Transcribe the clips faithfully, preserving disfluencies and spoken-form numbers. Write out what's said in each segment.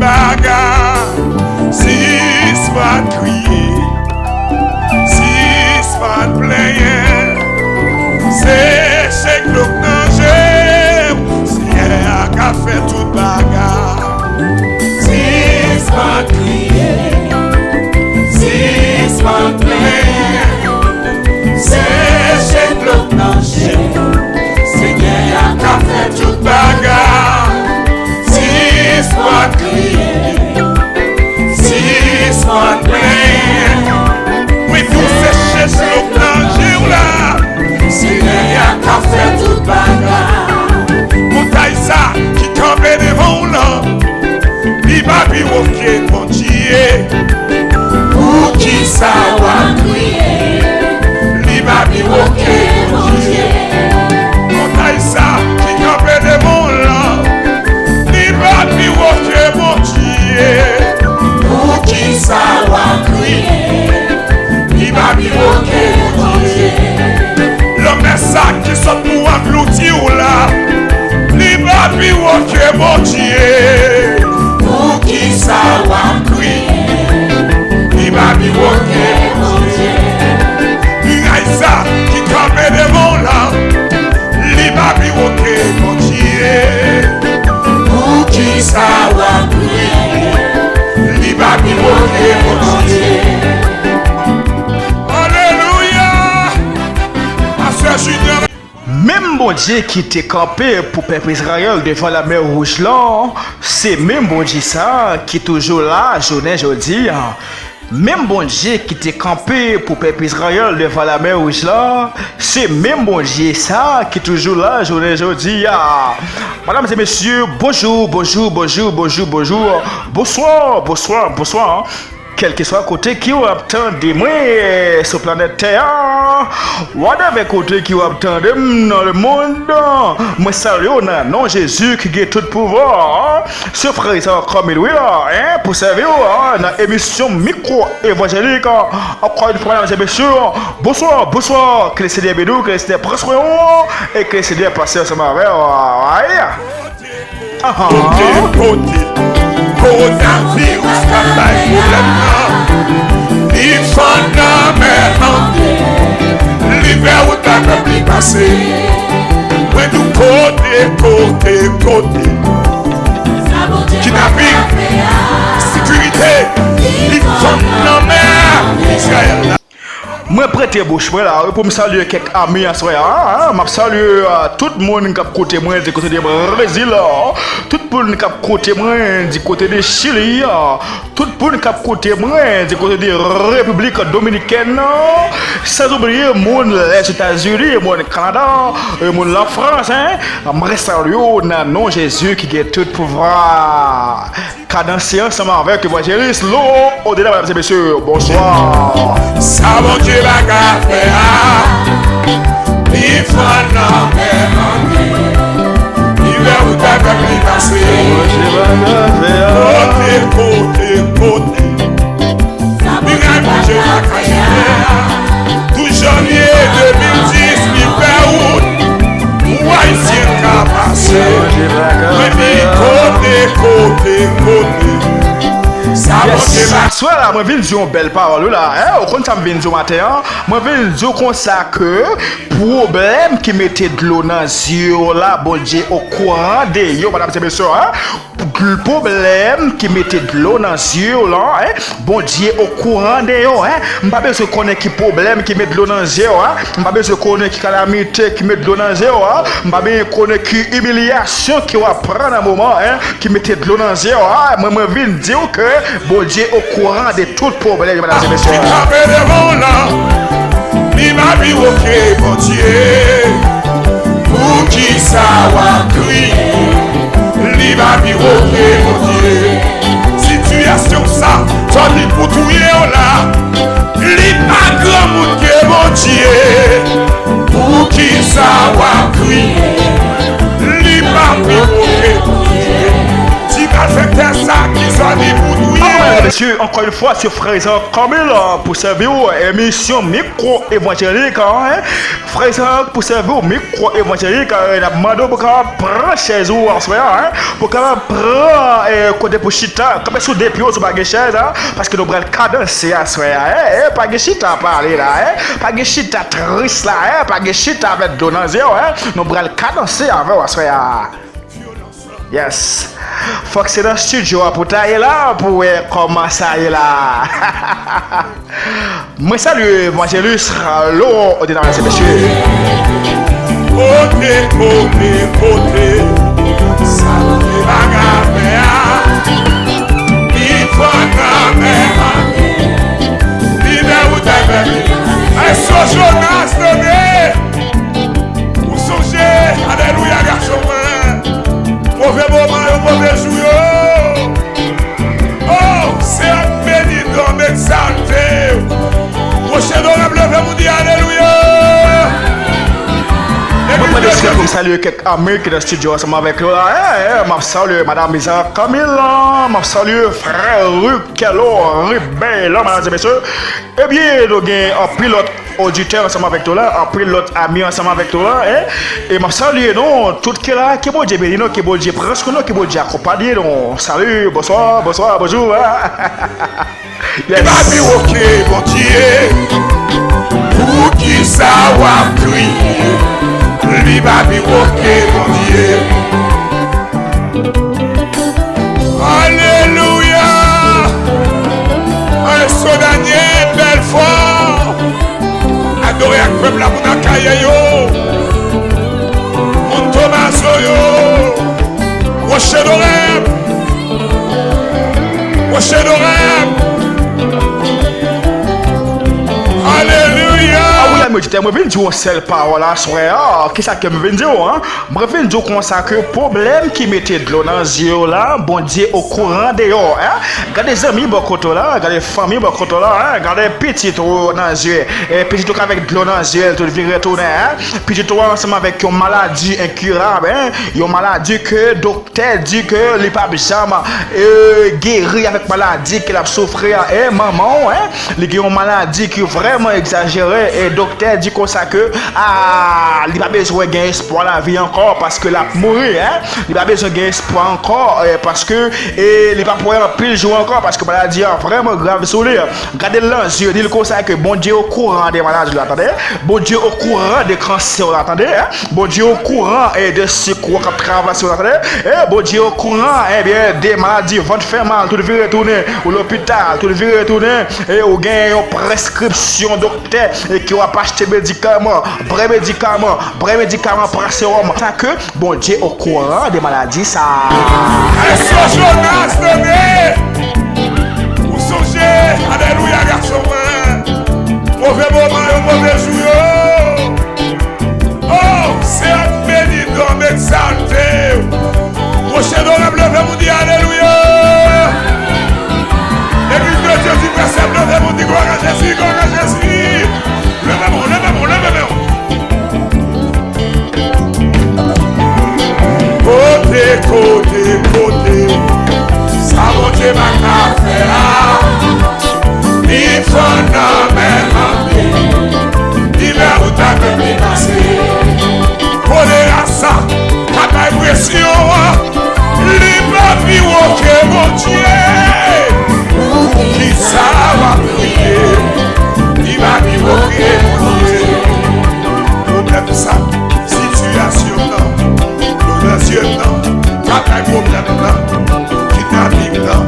Baga, sispann kriye, sispann plenyen, seche dlo k nan je w, Senyè a ka fè tout bagay. Sispann kriye, sispann plenyen, seche dlo k nan je w, Senyè a ka fè tout bagay. Sispann kriye, sispann plenyen. Wi, pou seche dlo k nan je w la. Senyè a ka fè tout bagay. Montay sa ki kanpe devan w lan, li pa pi wo ke Bondye. Poukisa w ap kriye? Li pa pi wo ke Bondye. Montay sa ki kanpe devan w lan, li pa pi wo ke Bondye. Poukisa w ap kriye? Li pa pi wo ke Bondye. Lanmè sa ki sot pou anglouti w la, li pa pi wo ke Bondye. Poukisa w ap kriye? Li pa pi wo ke Bondye. Miray sa ki kanpe devan w la, li pa pi wo ke Bondye. Poukisa w ap kriye? Li pa pi wo ke Bondye. Alelouya! Pastè Junior. Menm Bondye ki te kanpe pou pèp Izrayèl devan Lamè Wouj lan, se menm Bondye sa a ki toujou la jounen jodi a. Menm Bondye ki te kanpe pou pèp Izrayèl devan Lamè Wouj lan, se menm Bondye sa a ki toujou la jounen jodi a. Madam e mesye, bonjou, bonjou, bonjou, bonjou, bonjou. Bonswa, bonswa, bonswa. Kèlkeswa kote ki w ap tande mwen sou planèt tè a, whatever kote ki w ap tande m nan lemonn, mwen salye w nan non Jezi ki gen tout pouvwa. Se frè Isaac Camille wi, en, pou sèvi w nan emisyon Mikwo Evanjelik. Ankò yon fwa, medam e mesye, bonswa, bonswa. Ke Lesenyè beni w, ke Lesenyè pran swen w, e ke Lesenyè pase ansanm avè w. Ay! Kote, kote, kowonaviris k ap bay pwoblèm nan, li fann nan mè an, li fè wout la pèp li pase. Mwen di w kote, kote, kote. Kidnaping, sekirite, li fann nan mè Izrayèl la. Mwen prete bouch mwen la wi pou m salye kèk ami aswè a. M ap salye tout moun k ap koute mwen di kote de Brezil, tout moun k ap koute mwen di kote de Chili, tout moun k ap koute mwen di kote de Repiblik Dominikèn, san oubliye moun Lèzetazini, moun Kanada, moun Lafrans. Mwen salye w nan non Jezi ki gen tout pouvwa. Kadanse ansanm avèk evanjelis Lo Odela, medam e mesye, bonswa. Sa Bondye pa ka fè a, li fann nan mè an, li fè wout la pèp li pase. Kote, kote, kote. Miray Bondye pa ka fè a. Douz janvye de mil dis, li fè wout pou Ayisyen ka pase. Mwen di kote, kote, kote. Sa Bondye pa. Aswè la, mwen vin di yon bèl pawòl wi la. Ou konn sa m vin di w maten an? Mwen vin di w konsa ke pwoblèm ki mete dlo nan zye w la, Bondye okouran de yo, medam e mesye. Pwoblèm ki mete dlo nan zye w lan, Bondye okouran de yo. M pa bezwen konnen ki pwoblèm ki met dlo nan zye w a. M pa bezwen konnen ki kalamite ki met dlo nan zye w a. M pa bezwen konnen ki imilyasyon ke w ap pran nan moman ki mete dlo nan zye w a. Mwen, mwen vin di w ke Bondye okouran de tout pwoblèm yo, medam e mesye. Ki kanpe devan w lan, li pa pi wo ke Bondye. Poukisa w ap kriye? Li pa pi wo ke Bondye. Sitiyasyon sa, sa li pou touye w la, li pa granmoun ke Bondye. Poukisa w ap kriye? Li pa pi wo ke Bondye. Ti malfektè sa ki sòti pou touye w Mesye, ankò yon fwa, se frè Isaac Camille pou sèvi w emisyon Mikwo Evanjelik, hein. Frè Isaac pou sèvi w Mikwo Evanjelik, n ap mande w pou kapab pran chèz ou aswè a, hein, pou kapab pran, eh, kote pou chita, kanpe sou de pye w si w pa gen chèz, hein, paske nou pral kadanse aswè a, hein, eh, pa gen chita pale la, hein, pa gen chita tris la, hein, pa gen chita avèk dlo nan zye w, hein, nou pral kadanse avè w aswè a. Yes. Fòk se nan estidyo a pou ta ye la pou wè kòman sa ye la. Mwen salye Evangelist Laurent Odena, mesye, mesye. Kote, kote, kote, sa ki bagay a, li fò nan men an, li nan wout avèk. Èske Jonas tande? Ou sonje, alelouya, gason mwen, move moman yo, move jou yo. Oh, Seyè, beni non m, egzalte w. Woche Dorab, leve pou di alelouya. Mwen pran respè pou m salye kèk ami ki nan estidyo ansanm avèk yo la. Eh, eh, m ap salye madanm Isaac Camille, m ap salye frè Ruckello Ribeiro, medam e mesye. Ebyen, nou gen anpil lòt oditè ansanm avèk nou la, anpil lòt ami ansanm avèk nou la, hein. E m ap salye nou tout ki la, ke Bondye beni nou, ke Bondye pran swen nou, ke Bondye akonpanye nou. Salut, bonsoir, bonsoir, bonjour, hein. Yes. Li pa pi wo ke Bondye. Poukisa w ap kriye? Li pa pi wo ke Bondye. Alelouya! Maestro Daniel Belfort, adore ak pèp la pou nan kaye yo. Moun Tomazo yo, Woche Dorab, Woche Dorab. Alelouya! Ah wi, ami oditè, mwen vin di w yon sèl pawòl aswè a. Kisa ke m vin di w, hein? Mwen vin di w konsa ke pwoblèm ki mete dlo nan zye w la, Bondye okouran de yo, hein? Gade zanmi bò kote w la, gade fanmi bò kote w la, hein? Gade pitit ou nan zye, e pitit ou k avèk dlo nan zye l, tout vire tounen, hein? Pitit ou ansanm avèk yon maladi enkirab, hein? Yon maladi ke doktè di ke li p ap janm, e, geri avèk maladi ke l ap soufri a. E manman w, hein? Li gen yon maladi ki vrèman egzajere, e doktè di konsa ke, a, li pa bezwen gen espwa lavi ankò, paske l ap mouri, hein. Li pa bezwen gen espwa ankò, e, paske, e, li p ap wè anpil jou ankò, paske maladi a vrèman grav sou li. Gade l nan zye, di l konsa ke Bondye okouran de maladi w la, tande. Bondye okouran de kansè w la, tande, hein. Bondye okouran, e, de sik ou k ap travèse w la, tande. E, Bondye okouran, ebyen, de maladi, vant fè mal, tout vire tounen, ou lopital, tout vire tounen, e ou gen yon preskripsyon doktè, e ke w ap achte medikaman, vrè medikaman, vrè medikaman, pa sewòm. Sa ke Bondye okouran de maladi sa. Èske Jonas tande? Ou sonje, alelouya, gason mwen, move moman yo, move jou yo. Oh, Seyè, beni non m, egzalte w. Woche Dorab, leve pou di alelouya. Legliz de Dye di presèb, leve pou di glwa a Jezi, glwa a Jezi. Leve men w, leve men w, leve men w. Kote, kote, kote, sa Bondye pa ka fè a. Li fò nan men anpil, li nan wout avèk li pase. Kolera sa ka bay presyon an, li pa pi wo ke Bondye. Poukisa w ap kriye? Li pa pi wo ke Bondye. Pwoblèm sa, sitiyasyon nan, dlo nan zye nan, ka bay pwoblèm nan, kidnaping nan,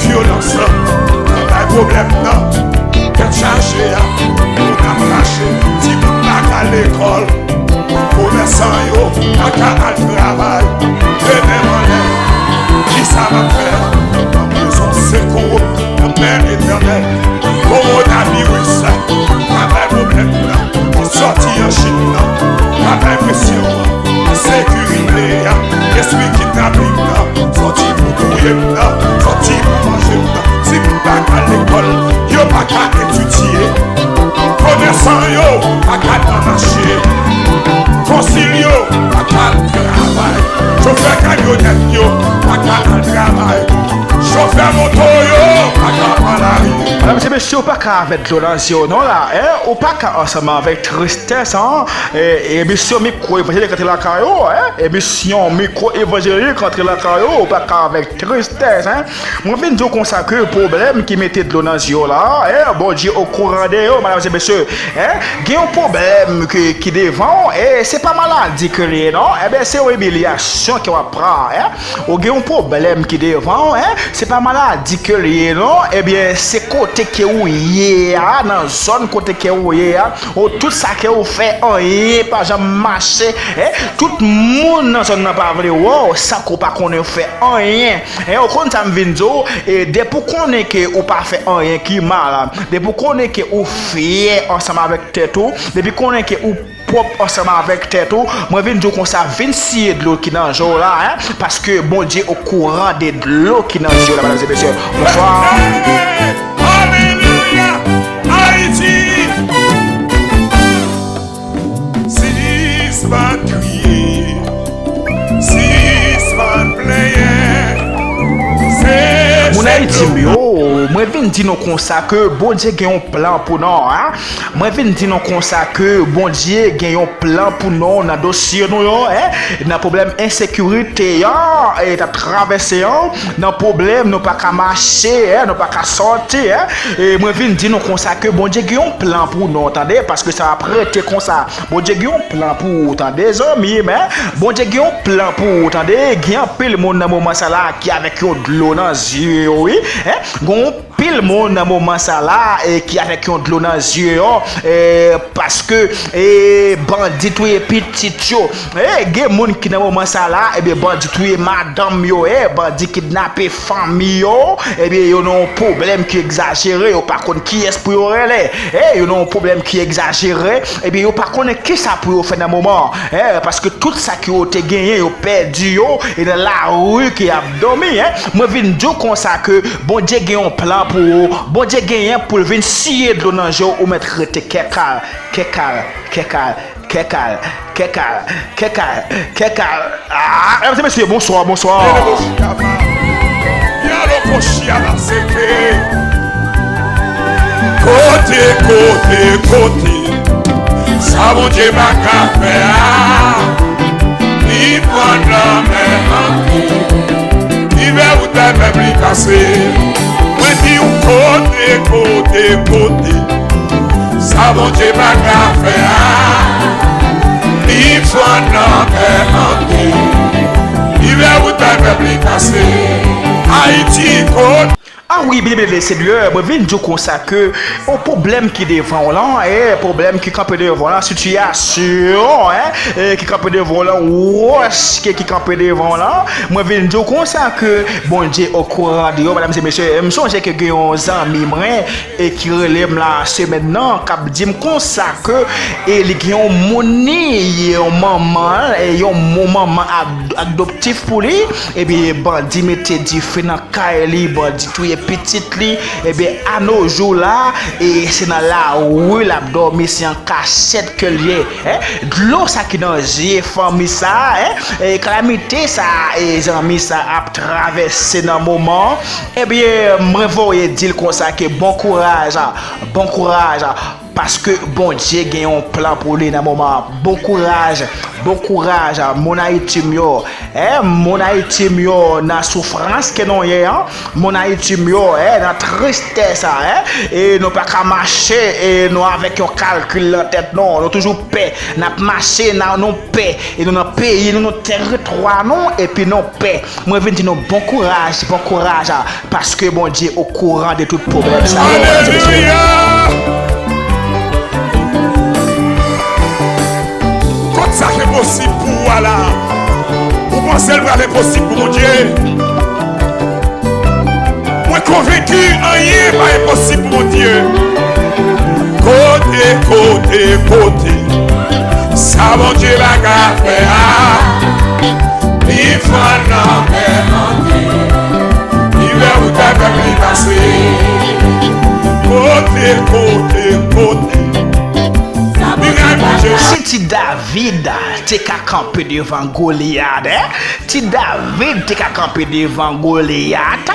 vyolans lan, ka bay pwoblèm nan, tèt chaje a, moun ap fache, timoun pa ka lekòl, komèsan yo pa ka al travay, demen anlè, kisa m ap fè? M bezwen sekou nan men Letènèl. Kowonaviris ka bay pwoblèm nan, sòti an Chin nan ka bay presyon an. Ensekirite a, espri kidnaping nan, sòti pou touye m nan, sòti pou manje m nan. Timoun pa ka lekòl, yo pa ka etidye. Komèsan yo pa ka nan mache. Konsil yo pa ka travay. ka avèk dlo nan zye w non la, en? Ou pa ka ansanm avèk tristès, en? E, emisyon Mikwo Evanjelik antre lakay ou, en? Emisyon Mikwo Evanjelik antre lakay ou, ou pa ka avèk tristès, en? Mwen vin di w konsa ke pwoblèm ki mete dlo nan zye w la, en? Bondye okouran de yo, medam e mesye, en? Gen yon pwoblèm ki, ki devan w, e se pa maladi ke l ye non, enben se yon imilyasyon ke w ap pran, en? Ou gen yon pwoblèm ki devan w, en? Se pa maladi ke l ye non, ebyen se kote ke ou ye a, nan zòn kote ke ou ye a, ou tout sa ke ou fè, anyen pa janm mache, en? Tout moun nan zòn nan pa vle wè w, san ke w pa konnen fè anyen, en? Ou konn sa m vin di w, e depi w konnen ke ou pa fè anyen ki mal, depi w konnen ke ou fyè ansanm avèk tèt ou, depi w konnen ke ou pwòp ansanm avèk tèt ou, mwen vin di w konsa, vin siye dlo ki nan je w la, en, paske Bondye okouran de dlo ki nan je w la, medam e mesye. Bonswa. Alelouya! Ayiti! Sispann kriye, sispann plenyen. Moun Ayiti m yo, mwen vin di nou konsa ke Bondye gen yon plan pou nou, en. Mwen vin di nou konsa ke Bondye gen yon plan pou nou nan dosye nou yo, en, nan pwoblèm ensekirite an, e, n ap travèse an, nan pwoblèm nou pa ka mache, en, nou pa ka sòti, en. E mwen vin di nou konsa ke Bondye gen yon plan pou nou, tande, paske sa ap rete konsa. Bondye gen yon plan pou ou, tande, zanmi m, en. Bondye gen yon plan pou ou, tande. Gen anpil moun nan moman sa la ki avèk yon dlo nan zye yo, wi, en. Gen yon pil moun nan moman sa la, e, ki avèk yon dlo nan zye yo, e, paske, e, bandi touye pitit yo. E, gen moun ki nan moman sa la, ebyen, bandi touye madanm yo, e, bandi kidnape fanmi yo, ebyen, yo nan yon pwoblèm ki egzajere, yo pa konn kiyès pou yo rele. E, yo nan yon pwoblèm ki egzajere, ebyen, yo pa konnen kisa pou yo fè nan moman. E, paske tout sa ke yo te genyen, yo pèdi yo, e nan lari ke y ap dòmi, en. Mwen vin di w konsa ke Bondye gen yon plan pou ou. Bondye genyen pou l vin siye dlo nan je w, ou mèt rete kè kal, kè kal, kè kal, kè kal, kè kal, kè kal, kè kal. Ah, medam e mesye, bonswa, bonswa. Kote, kote, kote, sa Bondye pa ka fè a, li pran nan men anpil. Li fè wout bay pèp li pase. Mwen di w kote, kote, kote, sa Bondye pa ka fè a, li pran nan men anpil. Li fè wout bay pèp li pase. Ayiti, kote. Ah wi, byeneme Senyè, mwen vin di w konsa ke yon pwoblèm ki devan w lan, e pwoblèm ki kanpe devan w lan, sitiyasyon, en, e ki kanpe devan w lan, wòch ke ki kanpe devan w lan, mwen vin di w konsa ke Bondye okouran de yo, medam e mesye. M sonje ke gen yon zanmi mwen, e ki rele m la semèn nan, k ap di m konsa ke, e li gen yon moun li, yon manman, e yon mo-, manman ad-, adoptif pou li, epi bandi mete dife nan kay li, bandi touye pitit li, ebyen, anojou la, e se nan lari l ap dòmi, se an kachèt ke l ye, en. Dlo sa ki nan zye fanmi sa, en, e kalamite sa, e zanmi sa ap travèse nan moman, ebyen, mwen voye di l konsa ke bon kouraj, bon kouraj, paske Bondye gen yon plan pou li nan moman an. Bon kouraj, bon kouraj, moun Ayiti m yo. E, moun Ayiti m yo, nan soufrans ke nou ye an, moun Ayiti m yo, e, nan tristès sa, e, e nou pa ka mache, e nou avèk yon kalkil nan tèt nou, nou toujou pè, n ap mache nan nou pè, e nou nan peyi nou, nan tèritwa nou, epi nou pè. Mwen vin di nou bon kouraj, bon kouraj, paske Bondye okouran de tout pwoblèm sa yo. Alelouya! Kot sa k enposib pou ou a la? Ou panse l pral enposib pou Bondye? Mwen konvenki anyen pa enposib pou Bondye. Kote, kote, kote, sa Bondye pa ka fè a, li fè nan fè anyen. Li fè wout bay pèp li pase. Kote, kote, kote, miray Bondye. Senti David te ka kanpe devan Golyat, en? Ti David te ka kanpe devan Golyat,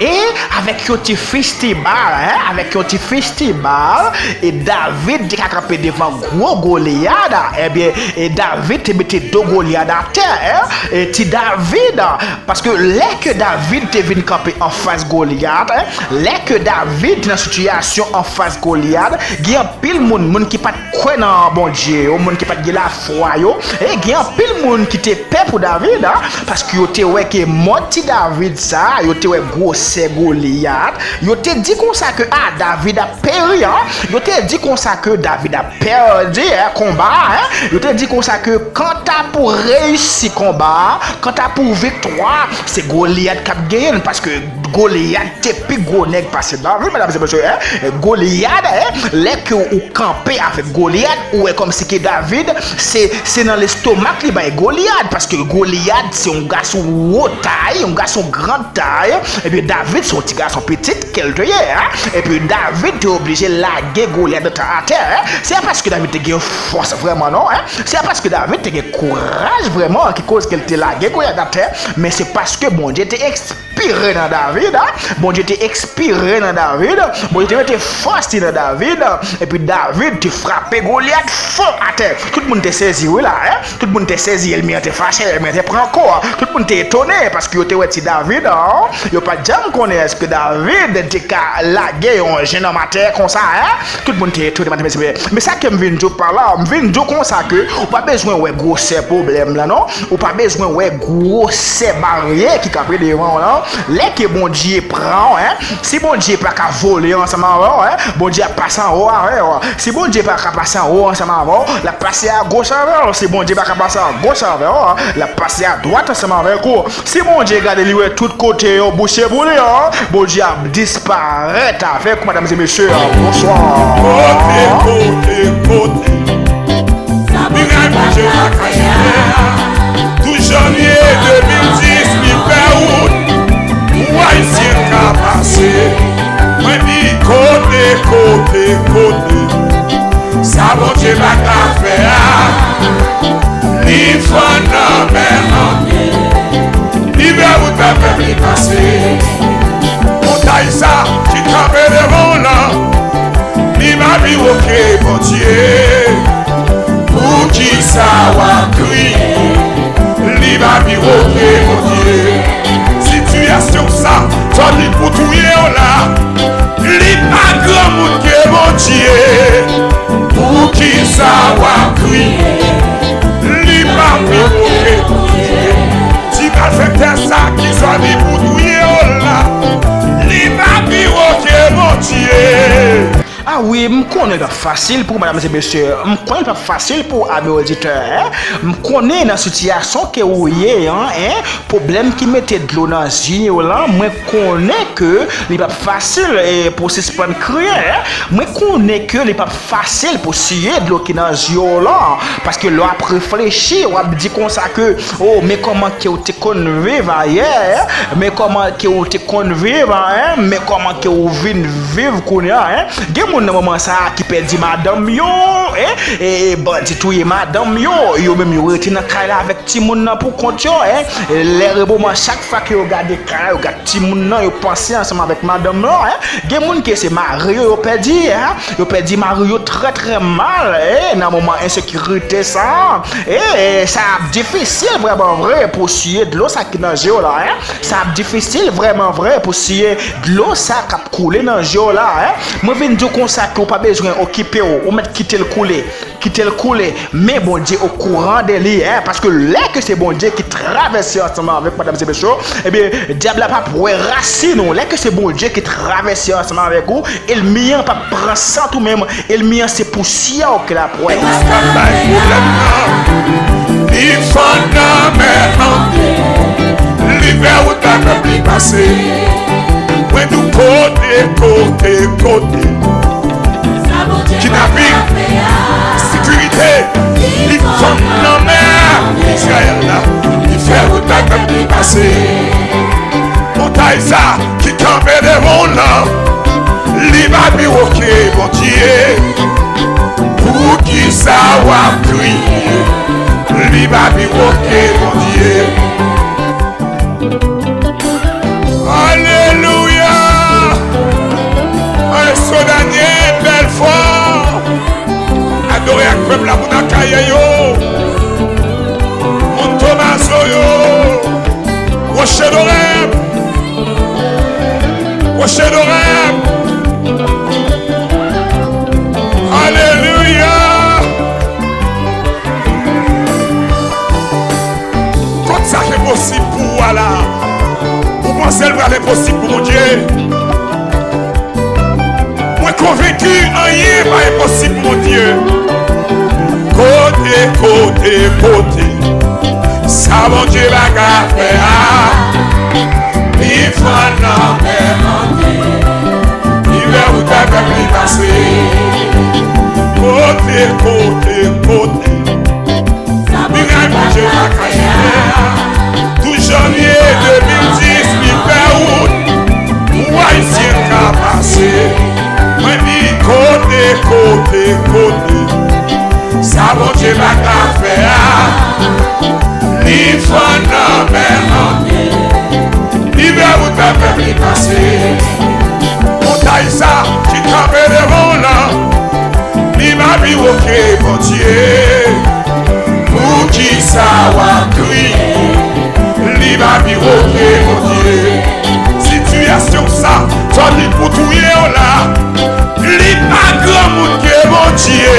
e avèk yon ti fistibal, en? Avèk yon ti fistibal, e David te ka kanpe devan gwo Golyat, ebyen, e David te mete do Golyat atè, en? E ti David, paske lè ke David te vin kanpe anfas Golyat, en? Lè ke David te nan sitiyasyon anfas Golyat, gen anpil moun, moun ki pa t kwè nan Bondye yo, moun ki pa t gen lafwa yo, e gen anpil moun ki te pè pou David, a, paske yo te wè ke mò ti David sa, yo te wè gwosè Golyat, yo te di konsa ke, a, David ap peri, a, yo te di konsa ke David ap pèdi, en, konba a, en, yo te di konsa ke kanta pou reyisi konba a, kanta pou viktwa, se Golyat k ap genyen l, paske Golyat te pi gwo nèg pase David, medam e mesye, en. Golyat, en, lè ke ou kanpe avèk Golyat, ou wè kòmsi ke David, se, se nan lestomak li bay Golyat, paske Golyat se yon gason wo tay, yon gason gran tay, epi David se yon ti gason pitit ke l te ye, en. Epi David te oblije lage Golyat atè, en. Se pa paske David te gen fòs vrèman, non, en. Se pa paske David te gen kouraj vrèman ki koz ke l te lage Golyat atè, men se paske Bondye te ekspire nan David, a. Bondye te ekspire nan David. Bondye te mete fòs li nan David. Epi David te frape Golyat fò atè. Tout moun te sezi, wi, la, en. Tout moun te sezi. Ènmi an te fache, ènmi an te pran kò. Tout moun te etone, paske yo te wè ti David, en. Yo pa t janm konnen èske David te ka lage yon jenòm atè konsa, en. Tout moun te etone, medam e mesye. Men sa ke m vin di w pa la, m vin di w konsa ke ou pa bezwen wè gwosè pwoblèm lan, non. Ou pa bezwen wè gwosè baryè ki kanpe devan w lan. Lè ke Bondye pran w, en, si Bondye pa ka vole ansanm avè w, en, Bondye ap pase anwo avè w. Si Bondye pa ka pase anwo ansanm avè w, l ap pase agoch avè w. Si Bondye pa ka pase agoch avè w, l ap pase adwat ansanm avèk ou. Si Bondye gade, li wè tout kote yon bouche pou li, en, Bondye ap disparèt avèk ou, medam e mesye. Bonswa. Kote, kote, kote. Miray Bondye pa ka chanje a. Douz janvye de mil dis, li fè wout pou Ayisyen ka pase. Mwen di kote, kote, kote. Sa Bondye pa ka fè a. Li fann lanmè an. Li fè wout pèp li pase. Montay sa ki kanpe devan w lan, li pa pi wo ke Bondye. Poukisa w ap kriye? Li pa pi wo ke Bondye. Sitiyasyon sa, sa li pou touye w la, li pa granmoun ke Bondye. Poukisa w ap kriye? Li pa pi wo ke Bondye. Ti malfektè sa ki sòti pou touye w la, li pa pi wo ke Bondye. A wi, m konnen l p ap fasil pou w, medam e mesye. M konnen l p ap fasil pou w, ami oditè, en. M konnen nan sitiyasyon ke ou ye an, en, pwoblèm ki mete dlo nan zye w lan, mwen konnen ke li p ap fasil, e, pou w sispann kriye, en. Mwen konnen ke li p ap fasil pou w siye dlo ki nan zye w lan, paske lè w ap reflechi, w ap di konsa ke, o, men kòman ke w te konn viv ayè, men kòman ke w te konn viv, en, men kòman ke w vin viv kounye a, en. Gen moun nan moman sa a ki pèdi madanm yo, en, e, e bandi touye madanm yo, yo menm yo rete nan kay la avèk timoun nan pou kont yo, en. Lè reboman, chak fwa ke yo gade kay la, yo gade timoun nan, yo panse ansanm avèk madanm lan, en. Gen moun ke se mari yo yo pèdi, en. Yo pèdi mari yo trè, trè mal, en, nan moman ensekirite sa a. E, e sa ap difisil vrèman vre pou siye dlo sa ki nan je w la, en. Sa ap difisil vrèman vre pou siye dlo sa k ap koule nan je w la, en. Mwen vin di w konsa ke w pa bezwen okipe w, ou mèt kite l koule. Kite l koule, men Bondye okouran de li, en, paske lè ke se Bondye ki travèse ansanm avèk, medam e mesye, ebyen, dyab la p ap wè rasin ou. Lè ke se Bondye ki travèse ansanm avèk ou, ènmi an p ap pran sant ou menm. Ènmi an se pousyè w ke l ap wè. Sa k ap bay pwoblèm nan, li fann nan men an, li fè wout la pèp li pase. Mwen di w kote, kote, kote. Kidnaping, ensekirite, li fann nan men Izrayèl la, li fè wout la pèp li pase. Montay sa ki kanpe devan w lan, li pa pi wo ke Bondye. Poukisa w ap kriye? Pa pi wo ke Bondye. Alelouya! Maestro Daniel Belfort, adore ak pèp la pou n akaye yo. Moun Tomazo yo, Woche Dorèm, Woche Dorèm. Alelouya! Kot sa k enposib pou ou a la? Ou panse l pral enposib pou Bondye? Mwen konvenki anyen pa enposib pou Bondye. Kote, kote, kote, sa Bondye pa ka fè a, li fann nan mè an. Li fè wout pèp li pase. Kote, kote, kote, miray Bondye pa ka chanje a. Douz janvye de mil dis, li fè wout pou Ayisyen ka pase. Mwen di, kote, kote, kote, sa Bondye pa ka fè a, li fann nan mè an. Li fè wout pèp li pase. Montay sa ki kanpe devan w lan, li pa pi wo ke Bondye. Poukisa w ap kriye? Li pa pi wo ke Bondye. Sitiyasyon sa, sa li pou touye w la, li pa granmoun ke Bondye.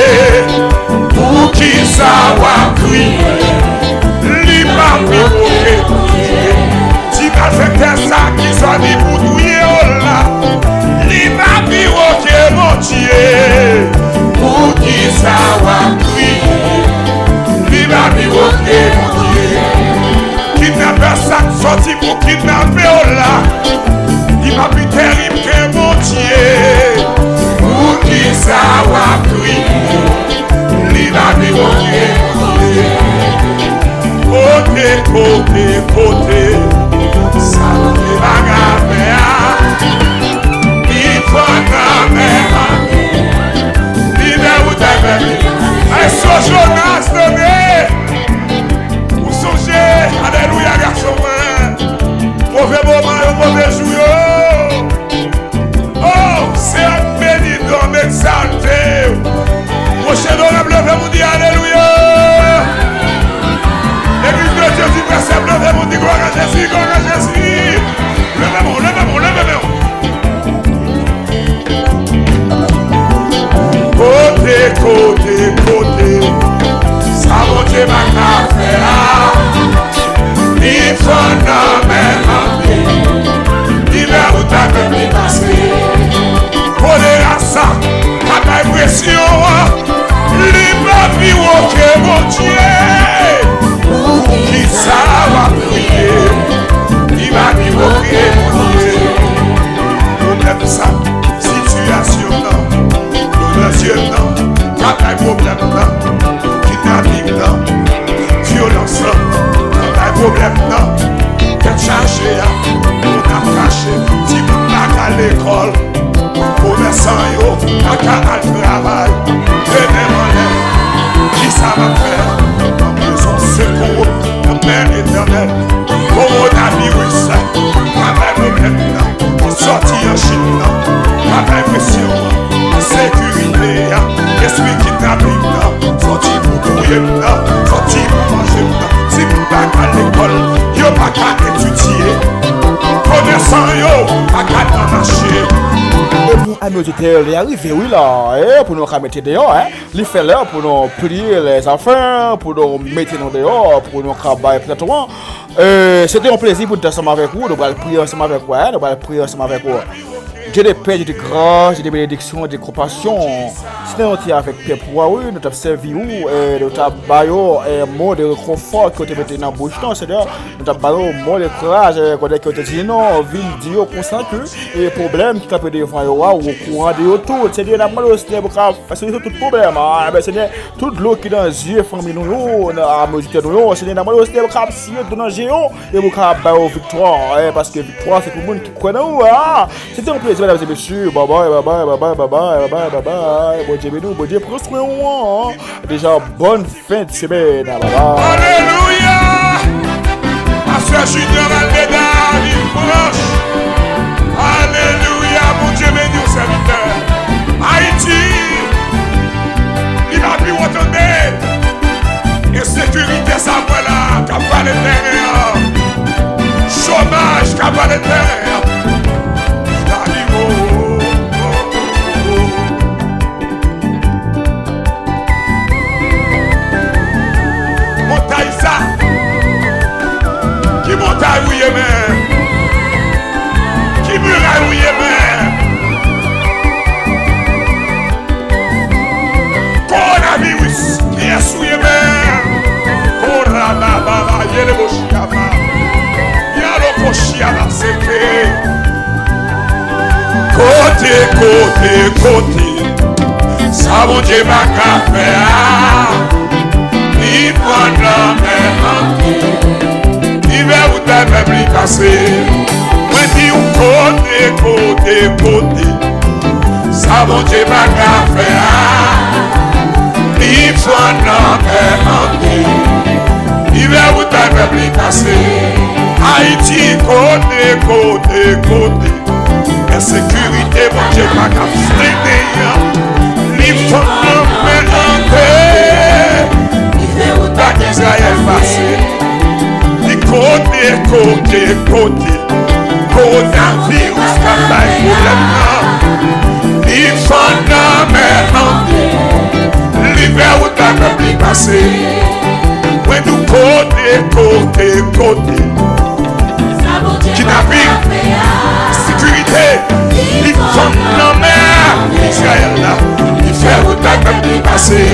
Poukisa w ap kriye? Li pa pi wo ke Bondye. Ti malfektè sa ki sòti pou touye w la, li pa pi wo ke Bondye. Poukisa w ap kriye? Li pa pi wo ke Bondye. Kidnapè sa k sòti pou kidnape w la, li pa pi terib ke Bondye. Poukisa w ap kriye? Li pa pi wo ke Bondye. Kote, kote, kote, sa Bondye pa ka fè a, li fann nan mè an. Li fè wout pèp li. Maestro Jonas, tande! Ou sonje, alelouya, gason mwen. Move moman yo, move jou yo. Oh, Seyè, beni, adore, egzalte. Woche Dorèm, leve pou di alelouya. Legliz de Dye di Prèsèp, leve pou di glwa a Jezi, glwa a Jezi. Leve men w, leve men w, leve men w. Kote, kote, kote, sa Bondye pa ka fè a, li fann nan mè an. Li fè wout pèp li pase. Kolera sa k ap bay presyon an, li pa pi wo ke Bondye. Poukisa w ap kriye? Li pa pi wo ke Bondye. Pwoblèm sa, sitiyasyon nan, doulè nan, travay pwoblèm nan, kidnaping nan, vyolans lan, travay pwoblèm nan, tèt chaje a, moun ap kache, timoun pa ka lekòl, komèsan yo pa ka al travay, de men anlè, kisa m ap fè? M bezwen sekou nan men Letènèl. Kowonaviris la, pa bay pwoblèm nan, ki sòti an Chin nan, pa bay presyon an, ensekirite a, espri kidnaping nan, sòti pou touye m nan, sòti pou manje m nan, timoun pa ka lekòl, yo pa ka etidye, komèsan yo pa ka nan mache. Ebyen, ami oditè, lè a rive wi la, e, pou nou ka mete deyò, e. Li fè lè pou nou pliye lèzafè, pou nou mete nou deyò, pou nou ka bay plato an. E, se te yon plezi pou n te ansanm avèk ou, nou pral priye ansanm avèk ou, e, nou pral priye ansanm avèk ou. Dye de pè, Dye de gras, Dye de benediksyon, Dye de konpasyon. Si nou te avèk pèp ou a, wi, nou t ap sèvi ou, e, nou t ap ba yo, e, mo de rekonfò ke w te mete nan bouch nou, Senyè. Nou t ap ba yo mo de kouraj, e, kote ke w te di non, vin di yo konsa ke, e, pwoblèm ki kanpe devan yo a, ou okouran de yo tout. Senyè, n ap mande w, Senyè, pou w ka fè solisyon tout pwoblèm, a, e ben, Senyè, tout dlo ki nan zye fanmi nou yo, nan, a, oditè nou yo, Senyè, n ap mande w, Senyè, pou w ka ap siye dlo nan je yo, e pou w ka ap ba yo viktwa, e, paske viktwa se pou moun ki kwè nan ou, a. Se te yon plezi. Medam e mesye, babay, babay, babay, babay, babay, babay. Bondye beni w, Bondye pran swen w. Deja, bòn fen de semèn. Babay. Alelouya! Pastè Junior Almeida, li branch. Alelouya, Bondye beni w, sèvitè. Ayiti, li pa pi wo tande. Ensekirite sa m wè la k ap vale tèren an. Chomaj k ap vale tèren an. Dali, oh, oh, oh, oh. Montay sa, ki montay ou ye menm? Ki miray ou ye menm? Kowonaviris, kiyès ou ye menm? Korabababa, yeleboshiyaba, yalokoshiyaba, seke. Kote, kote, kote, sa Bondye pa ka fè a, li pran nan men an. Li fè wout bay pèp li pase. Mwen di w kote, kote, kote, sa Bondye pa ka fè a, li fann nan mè antre. Li fè wout bay pèp li pase. Ayiti, kote, kote, kote, ensekirite, Bondye pa ka frennen an. Li fann nan mè antre. Li fè wout bay Izrayèl pase. Li kote, kote, kote, kowonaviris k ap bay pwoblèm nan. Li fann nan mè antre. Li fè wout bay pèp li pase. Mwen di w kote, kote, kote, kidnaping, ensekirite, li fann nan mè Izrayèl la. Li fè wout bay pèp li pase.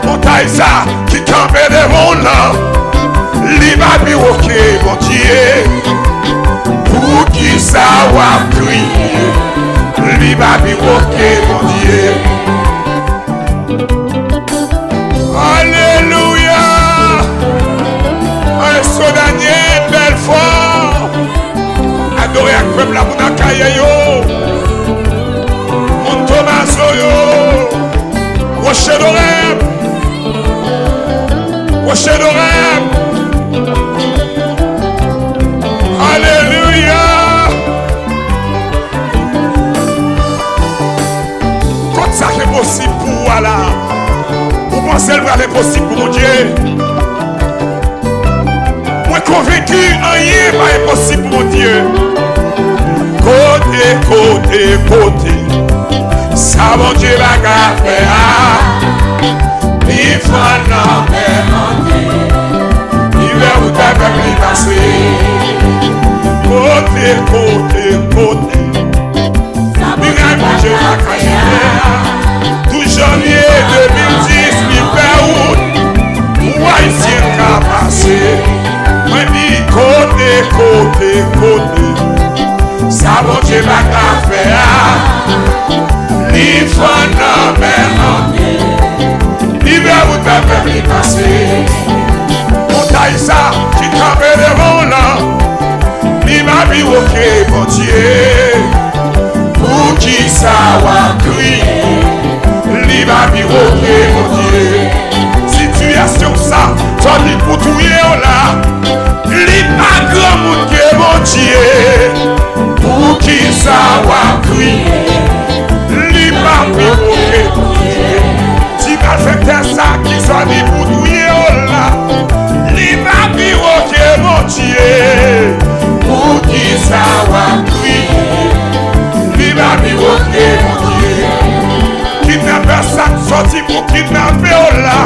Montay sa ki kanpe devan w lan, li pa pi wo ke Bondye. Poukisa w ap kriye? Li pa pi wo ke Bondye. Alelouya! Maestro Daniel Belfort, adore ak pèp la, moun Akayè yo, moun Tomazo yo, Woche Dorèm, Woche Dorèm. Alelouya! Kot sa k enposib pou ou a la? Ou panse l pral enposib pou Bondye? Mwen konvenki anyen pa enposib pou Bondye. Kote, kote, kote, sa Bondye pa ka fè a, li fann nan mè antre. Li fè wout bay pèp li pase. Kote, kote, kote, miray Bondye pa ka chanje a. Douz janvye de mil dis, li fè wout pou Ayisyen ka pase. Mwen di kote, kote, kote, sa Bondye pa ka fè a, li fann nan mè antre. Li fè wout bay pèp li pase. Montay sa ki kanpe devan w lan, li pa pi wo ke Bondye. Poukisa w ap kriye? Li pa pi wo ke Bondye. Sitiyasyon sa, sòti pou touye w la, li pa granmoun ke Bondye. Poukisa w ap kriye? Li pa pi wo ke Bondye. Ti malfektè sa ki sòti pou touye w la, li pa pi wo ke Bondye. Poukisa w ap kriye? Li pa pi wo ke Bondye. Kidnapè sa k sòti pou kidnape w la,